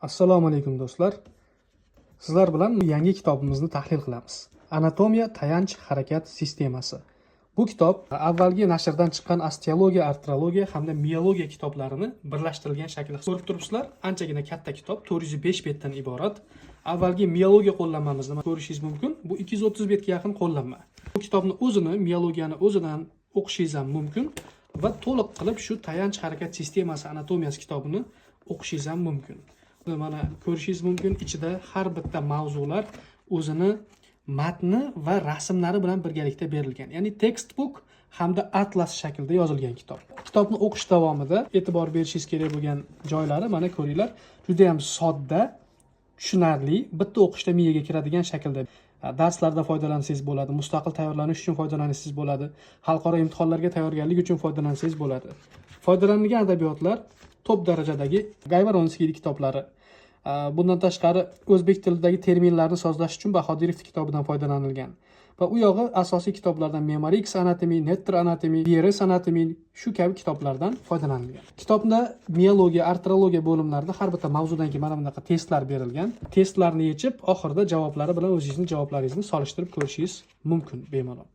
Assalomu alaykum, do'stlar. Sizlar bilan yangi kitobimizni tahlil qilamiz. Anatomiya tayanch harakat sistemasi. Bu kitob avvalgi nashrdan chiqqan osteologiya, artrologiya hamda miologiya kitoblarini birlashtirilgan shaklda ko'rib turibsizlar. Anchagina katta kitob, 405 betdan iborat. Avvalgi miologiya qo'llanmamizni ko'rishingiz mumkin. Bu 230 betga yaqin qo'llanma. Bu kitobni o'zini, miologiyani o'zidan o'qishingiz ham mumkin va to'liq qilib shu tayanch harakat sistemasi anatomiyasi kitobini o'qishingiz ham mumkin. Mana, ko'rishingiz mumkin, ichida har bitta mavzular o'zini matni va rasmlari bilan birgalikda berilgan. Ya'ni textbook hamda atlas shaklida yozilgan kitob. Kitobni o'qish davomida e'tibor berishingiz kerak bo'lgan joylari, mana, ko'ringlar, juda ham sodda, tushunarli, bitta o'qishda miyaga kiradigan shaklda. Darslarda foydalansangiz bo'ladi, mustaqil tayyorlanish uchun foydalansangiz bo'ladi, xalqaro imtihonlarga tayyorgarlik uchun foydalansangiz bo'ladi. Foydalanilgan adabiyotlar top darajadagi Gayvoronskiy kitoblari. Bundan tashqari, o'zbek tilidagi terminlarni sozlash uchun Bahodirov kitobidan foydalanilgan va u yog'i asosiy kitoblardan Memorix Anatomy, Netter Anatomy, DRS Anatomy, shu kabi kitoblardan foydalanilgan. Kitobda miologiya, artrologiya bo'limlarida har bitta mavzudan keyin mana bunaqa testlar berilgan. Testlarni yechib, oxirida javoblari bilan o'zingizni javoblaringizni solishtirib ko'rishingiz mumkin bemalol.